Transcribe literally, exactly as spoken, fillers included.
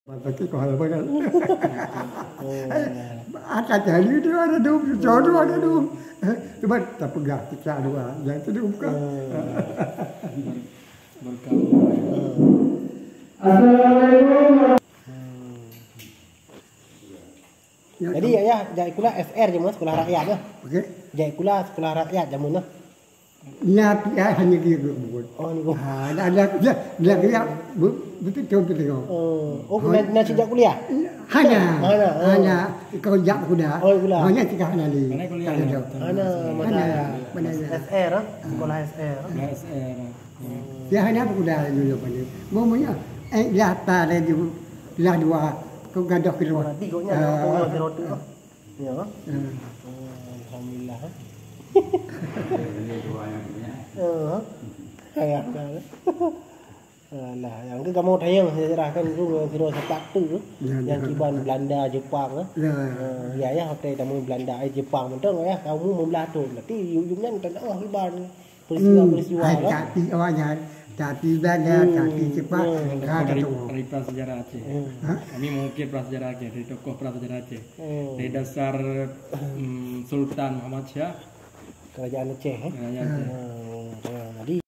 Tapi kau hal bangat. Oh. Ada cari tu ada dum, jodoh ada dum. Cuma tak pegang kita dua, yang tu dum kan. Oh. Ber-, berkaul. Assalamualaikum. Hmm. Ya, jadi, ya, ya, jak sikula S R jameun, sikula rakyat, ya. Okey. Jak sikula, sikula rakyat jameun, ya. Nya pih hana geuyue buet. Oh, ni. Ha, dah, dah, dah, dah geuyue buet, beutôi, beutôi. Oh, oh, na, na sijak kuliah? Hana. Hana, oh. Hana, kau jak kuliah. Oh, kuliah. Hana tiga hana li. Hana kuliah. Hana, hana. Hana, mana ya? S R, ha? Sekolah S R. Ya, S R. Ya, hana apa kuliah dulu pada. Mau, mau ya, eh, dah apa dah ju-, lah dua, kau gadoh keluar. Berarti kau nya, ah, orang si rotu tu. Ya. Hmm. Oh, alhamdulillah. Ya. Kaya kan. Alah, nyang keu kamoe tanyong sejarah kan tu, nyang sidroe seupatu tu. Ya, nyang ya. Kiban Belanda, Jepang, eh. Ya. Eh, ya, ya, hotel tamu Belanda, eh, Jepang mantong, ya, kamu membelah tu. Berarti ujung nyan tanah kiban. Peristiwa-peristiwa, hmm, hai, ya. Tapi awak nyan, tapi Belanda, hmm, tapi Jepang, hmm, ka dari, tahu. Dari prasejarah Aceh. Hmm. Ha? Kami mengukir prasejarah Aceh, dari tokoh prasejarah Aceh. Hmm. Dari dasar, hmm, Sultan Muhammad Syah. Kerajaan Aceh, eh? Kerajaan Aceh. Hmm.